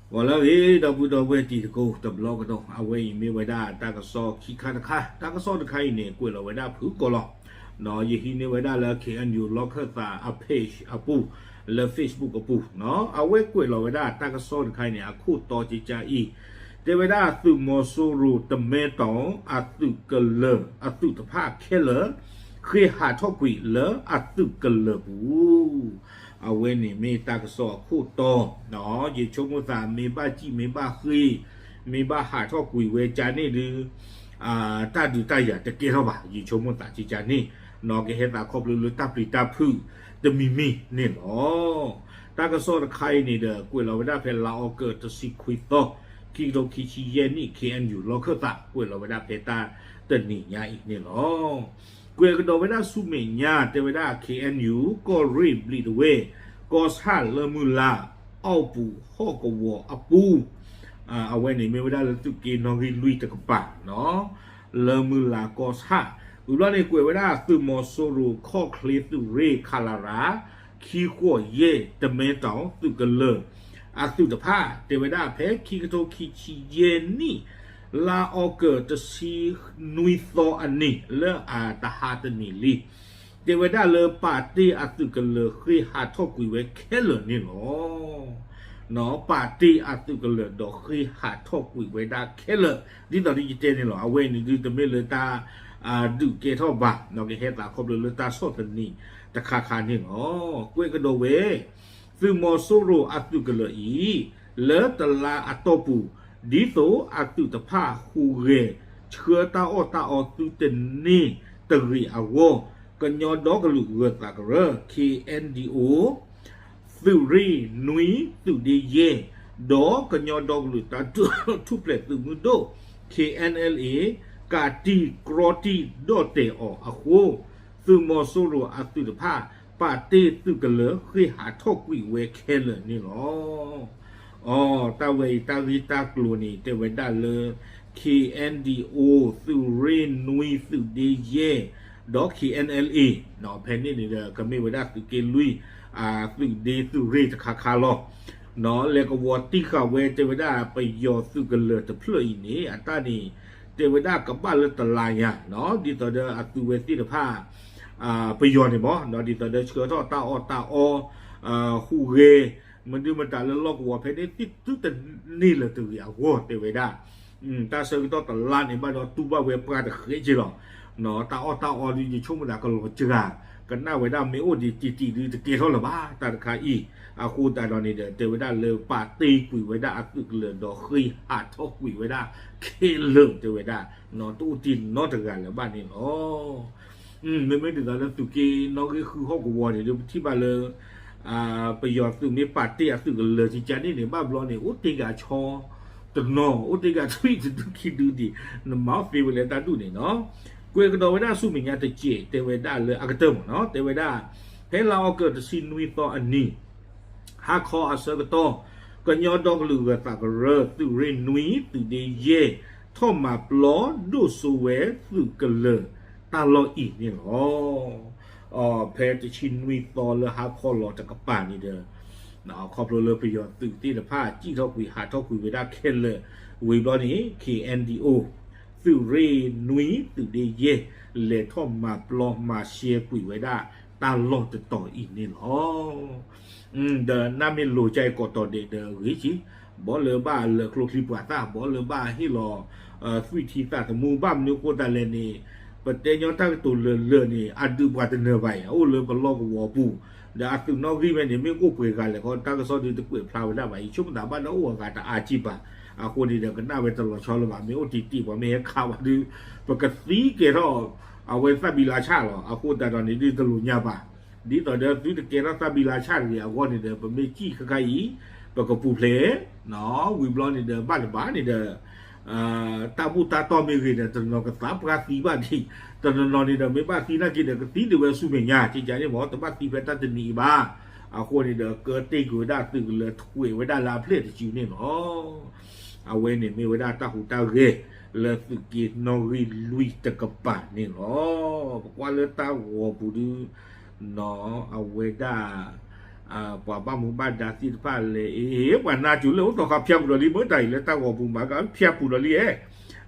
ဂီၤလၢအဂ့ၤ ဒီပုၢ်ဒီဝဲၢ်တံၤသကိးတဘျီကဒီး, အဝဲအံၤမ့ၢ်ဝဲဒၣ်တၢ်ကစီၣ်ခံခါတခါ, တၢ်ကစီၣ်တခါအံၤန့ၣ် ကွဲးလီၤဝဲဒၣ်ဖုၣ်ကိာ်လီၤ. ယဟံးန့ၢ်ဝဲဒၣ်လၢ K N U လီၢ်ခၢၣ်သးအ page အပူၤ, လၢ Facebook အပူၤ, အဝဲကွဲးလီၤဝဲဒၣ်တၢ်ကစီၣ်တခါအံၤန့ၣ် အခိၣ်တီကကါအံၤ, တဲဝဲဒၣ်သုးမီၤစိရိၤတမဲတီၤ အသုးကလၢၤ အသုးတဖၣ်ခဲလၢာ် ဃ့ဟးထီၣ်ကွံာ်လၢအသုးကလၢၤပူၤ အဝဲန့ၣ်မ့ၢ်တၢ်ကစီၣ်အခိၣ်တီ, ယဆိကမိၣ်သးမ့ၢ်ဘၣ်စံၣ်မ့ၢ်ဘၣ်ဃ့, မ့ၢ်ဘၣ်ဟးထီၣ်ကွံာ်ဝဲကန့ၣ်ဒုး, တၢ်ဒုးတၢ်ယၤတကဲထီၣ်ဘၣ်, ယဆိကမိၣ်သးကကန့ၣ်, ကဟဲသးခီဖျိလၢတၢ်ပျံၤတၢ်ဖုးတမံၤမံၤန့ၣ်လီၤ. တၢ်ကစီၣ်တခါအံၤန့ၣ်ဒီး ကွဲးလီၤဝဲဒၣ်ဖဲလါအီကူးတဆံခွံသီ, ခံကထိခံဆံယဲၢ်နံၣ် K N U လီၢ်ခၢၣ်သး ကွဲးလီၤဝဲဒၣ်ဖဲတၢ်တနံၤညါအံၤန့ၣ်လီၤ. ကွဲးကဒီးဝဲဒၣ်ဆူမဲာ်ညါ တဲဝဲဒၣ် K N U ကီၢ်ရ့ၣ်ဘျံးတဝဲၢ် ကီၢ်ဆၣ်လၢမုၢ်လၢ် အီၣ်ပူၤဟီၣ်ကဝီၤအပူၤ, အဝဲန့ၣ်မ့ၢ်ဝဲဒၣ်လၢသုးက့နီၣ်ဂံၢ်လွံၢ်တကပၤ, လၢမုၢ်လၢ်ကီၢ်ဆၣ်, ဝံၤဘျီန့ၣ် ကွဲးဝဲဒၣ်သုးမီၤစိရိၤခီၣ်ချ့သုးရ့ၣ် ခလရ ခံဃိးယဲၢ် တမဲတီၤ သုးကလၢၤ အသုးတဖၣ် တဲဝဲဒၣ်ဖဲခံကထိခံဆံယဲၢ်နံၣ် လါအီကူးတဆံနွံသီအနံၤ လၢအတဟါတနံၤလံ, တဲဝဲဒၣ်လၢပာ်တ့ၢ်အသုးကလၢၤဃ့ဟးထီၣ်ကွံာ်ဝဲခဲလၢာ်န့ၣ်လီၤ. ပာ်တ့ၢ်အသုးကလၢၤဒီးဃ့ဟးထီၣ်ကွံာ်ဝဲဒၣ်ခဲလၢာ်, ဒ်သိးဒ်ယတဲန့ၣ်လီၤ. အဝဲအံၤန့ၣ်ဒုးတမ့ၢ်လၢတၢ် ဒုးကဲထီၣ်ဘၣ်, ကဟဲသးခီဖျိလၢတၢ်ဆီၣ်သနံးတခါခါန့ၣ်လီၤ. ကွဲးကဒီးဝဲ သုးမီၤစိရိၤအသုးကလၢၤအံၤ လၢတလါအတီၢ်ပူၤ ဒ်သိးအသုးတဖၣ်ဟူးဂဲၤ ဆှၢတၢ်အီၣ်တၢ်အီသုတန့ၢ်တဂ့ၤအဂီၢ်, ကညီဒီကလုာ်ဂၢၤသးကရၢ K N D O သုးရ့ၣ်နွံ သုးဒ့ယဲၢ် ဒီးကညီဒီကလုာ်တၢ်ထူၣ်ဖျဲးသုးမုၢ်ဒိၣ် K N L A ကးတံာ်ကြီတံာ်ဒီၣ်တဲာ်အီၤအဃိ, သုးမီၤစိရိၤအသုးတဖၣ် ပာ်တ့ၢ်သုးကလၢၤဃ့ဟးထီၣ်ကွံာ်ဝဲခဲလၢာ်န့ၣ်လီၤ. အီ တၢ်ဝဲအံၤတၢ်ဂ့ၢ်တၢ်ကျိၤန့ၣ် တဲဝဲဒၣ်လၢ K N D O သုးရ့ၣ်နွံ သုးဒ့ယဲၢ် ဒီး K N L A ဖဲန့ၣ်န့ၣ်ဒီး ကမ့ၢ်ဝဲဒၣ်သုးက့လွံၢ် သုးဒ့သုးရ့ၣ်တခါခါလီၤ. လဲၤကဝီၤတံၢ်ဃာ်ဝဲ တဲဝဲဒၣ်ပယီၤသုးကလၢၤတဖျၢၣ်အံၤန့ၣ် အတၢ်န့ၣ် တဲဝဲဒၣ်ကဘၣ်လၢတလါညါ, ဒ်သိးဒီးအသုဝဲသ့ၣ်တဖၣ် ပယီၤန့ၣ်မ့ၢ် ဒ်သိးဒီးဆှၢထီၣ်တၢ်အီၣ်တၢ်အီ ဟူးဂဲၤ မနုၤမတၤလၢလီၢ်ကဝီၤဖဲန့ၣ် သုတန့ၢ်လၢၤတဂ့ၤအဂီၢ် တဲဝဲဒၣ် တၢ်ဆၢကတီၢ်တလါန့ၣ် ဘၣ်ဒီးတူၢ်ဘၣ်ဝဲပှၢ်တဃဲးက့လီၤ. တၢ်အီၣ်တၢ်အီဒုး ယဆိကမိၣ်သးကလီၤစှၤ, ကနၣ်ဝဲဒၣ်မ့ၢ်အိၣ်ဒံးတံၢ်တံၢ်ဒုး တကဲထီၣ်လၢၤဘၣ် တၢ်တခါအံၤ, အဃိသတးဒီးန့ၣ်ဒီး တဲဝဲဒၣ်လၢပာ်တ့ၢ်ကွံာ်ဝဲဒၣ်အသုးကလၢၤဒီးဃ့ဟးထီၣ်ကွံာ်ဝဲဒၣ်ခဲလၢာ် တဲဝဲဒၣ်, တအိၣ်တ့ၢ်နီတဂၤလၢၤဘၣ်န့ၣ်လီၤ. မ့မ့ၢ်ဒ်သိးလၢသုးက့နီၣ်ဂံၢ်ဃုဟီၣ်ကဝီၤန့ၣ်ဒီး ပထံၣ်ဘၣ်လၢ ပယီၤသုးမ့ၢ်ပာ်တ့ၢ်အသုးကလၢၤကကန့ၣ်န့ၣ် ဘၣ်ဘျီန့ၣ် အိၣ်တ့ၢ်ဂၤဆီတနီၤ အိၣ်တ့ၢ်ဂၤထွံၣ်တဒုခံဒုဒံး, နမၤအီၣ်သ့ဝဲလၢတၢ်ဒူၣ်န့ၣ်နီၤ. ကွဲးကဒီးဝဲဒၣ်ဆူမဲာ်ညါတစဲး တဲဝဲဒၣ်လၢအကတၢၢ်မ့ၢ်နီၤ တဲဝဲဒၣ် ဖဲလါအီကူးတဆံနွံသီအနံၤ ဟါခီအဆၢကတီၢ် ကညီဒီကလုာ်ဂၢၤသးကရၢ သုးရ့ၣ်နွံ သုးဒ့ယဲၢ် ထီၣ်မၤပျီဒိၣ်စိဝဲသုးကလၢၤတၢ်လီၢ်အံၤန့ၣ်လီၤ. ဖဲတဆံနွံသီလၢဟါခီလီၤတကပၤန့ၣ်ဒီး ခီဖျိလၢပယီၤသုးသ့ၣ်တဖၣ် စံၣ်ထီၣ်ကွံာ်ဟးထီၣ်ကွံာ်ဝဲဒၣ်ခဲလၢာ် ဝံၤဘျီန့ၣ် K N D O သုးရ့ၣ်နွံ သုးဒ့ယဲၢ် လဲၤထီၣ်မၤပျီမၤရှဲကွံာ်ဝဲဒၣ်တၢ်လီၢ်တတီၤအံၤန့ၣ်လီၤ. ဒီးနၢ်မ့ၢ်လိၤကၢ်အံၤကိးတီၤဒဲးဒီးဂ့ၤက့ၤ, ဘီလၢဘၣ်လၢာ်ကျိချံပှၤသၣ်, ဘီလၢဘၣ်ဟ့ၣ်လီၤ သွံၣ်ထံသးသမူ ဘၣ်မနုၤဃိသတးလဲၣ်န့ၣ် ပတဲညီတၢ်ကတိၤလၢာ်လၢာ်န့ၣ် အဒုးပှၤတနၢၤဘၣ်အံၤ အအိၣ်လၢပလီၢ်ကဝီၤပူၤ, ဒီးအသုးနီၣ်ဂံၢ်ဝဲန့ၣ် မ့ၢ်အိၣ်ပှဲၤဂၤလဲၣ်ခီ တၢ်ကစီၣ်ဒုးတကွဲးဖျါဝဲဒၣ်ဘၣ်အံၤ ဆိကမိၣ်သးဘၣ်ဒီးအိၣ်အဂၤတအါကံၢ်ဘၣ်, အဃိန့ၣ်ဒီးကနၣ်ဝဲတလီၤဆီလၢၤဘၣ် မ့ၢ်အိၣ်တံၢ်တံၢ်ပှၤမ့ၢ်ဟဲခးဝဲဒုး ပကသံကဲၤထီၣ် အဝဲသၣ်ဘံလါဆၣ်လီၤ. အဃိသတးဒီးန့ၣ်ဒုးတလိၣ်ညါဘၣ်, ဒ်သိးဒီးသုတကဲထီၣ်သၣ်ဘံလါဆၣ်တဂ့ၤအဂီၢ်န့ၣ်ဒီး ပမ့ၢ်စံၣ်ခဲခါအံၤ ပကပူၤဖျဲး, ဝံၤဘျီန့ၣ်ဒီး ဘၣ်တဘၣ်န့ၣ်ဒီး တၢ်ဘူၣ်တၢ်တီၢ်မ့ၢ်ဂ့ၤဒီး တနီၤကသးပှၢ်သံဘၣ်ဒံး, တနီၤနီၤန့ၣ်ဒီး မ့ၢ်ဘၣ်သံနာ်က့ဒီး ကသံဒံးဝဲဆူမဲာ်ညါ ကကန့ၣ်မ့ၢ် တဘၣ်သံဖဲတၢ်တနံၤအံၤဘၣ်. အဃိန့ၣ်ဒီး ကတ့ၢ်ကွံာ်ဝဲဒၣ်သုးကလၢၤထွဲးဝဲဒၣ်လၢအဖျဲၣ်တစုန့ၣ်လီၤ. အဝဲန့ၣ်မ့ၢ်ဝဲဒၣ်တၢ်ဟူးတၢ်ဂဲၤ လၢသုးက့နီၣ်ဂံၢ်လွံၢ်တကပၤန့ၣ်လီၤ. ပကွၢ်လၢတၢ်ဂီၤပူၤဒုး အဝဲဒၣ် ပှၤဘၣ်မူဘၣ်ဒါသ့ၣ်တဖၣ်လဲၤအ့ ပှၤနါစိၤလၢအိၣ်သီခါဖၠါပူၤဒီးလံ မ့ၢ်တၢ်အံၤလၢတၢ်ဂီၤပူၤမၤကဖၠါပူၤဒီးလံဧါ,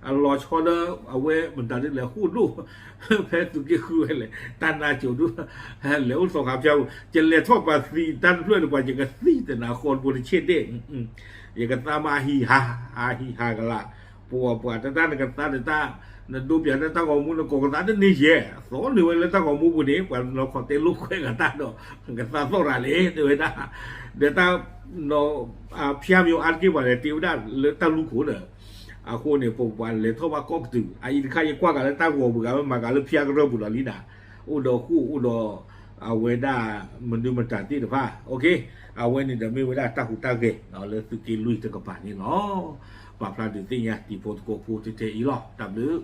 အလီၤဆီဒီး အဝဲမတၤဒ်လဲၣ် ဟိၣ်ဒိၣ် ဖဲသုးက့ဃုဝဲလဲၣ် တၢ်နါစိၤဒိၣ် လဲၤအိၣ်သီခါဖၠါပူၤ ယလဲၤထီၣ်ပှၤသံတၢ်တဖျၢၣ်န့ၣ် ပှၤယကသံတနၤဃီတဘိတဆ့ၣ်ဒဲၣ်, ယကသးမးဟံးဟး ဟးဟံးဟးကလး, ပဝဲပှၤတၢ်တၢ်နကသးတၢ် နဒိပၠးတၢ်တၢ်ဂီၤမူ နကိးကသးတန့ၢ်ယဲၢ် သီန့ၢ်ဝဲလၢတၢ်ဂီၤမူပူၤန့ၣ် ပှၤနီၢ်ခီတဲလိာ်ကွဲကတၢ်ဒီး ကသးသီၣ်ရၤလဲၣ် တဲဝဲဒၣ်, ဒီးတၢ် ဖၠါမံၤအါတက့ၢ်ပှၤလဲၤတ့ဝဲဒၣ်လၢတၢ်လူၢ်ခိၣ်ဒီး အဃိန့ၣ် ပပှၤလဲၤထီၣ်ဘၣ်ကီၢ်ပတုာ် အအံၤတခါယကွၢ်ကးလၢတၢ်ဂီၤပူၤဂၤ မၤကးလၢဖၠါကရၢၢ်ပူၤဒီးလံနၤ, အိၣ်ဒီးဃိၣ်အိၣ်ဒီး အဝဲဒၣ်မနုၤမတၤသ့ၣ်တဖၣ် အဝဲန့ၣ်ဒီးမ့ၢ်ဝဲဒၣ်တၢ်ဟူးတၢ်ဂဲၤ လၢသုးက့လွံၢ်တကပၤန့ၣ်လီၤ. ပာ်ဖျါဒုးသ့ၣ်ညါတံၤဖိသကိးဖိထဲထဲအံၤလီၤ. တၢ်ဘျုး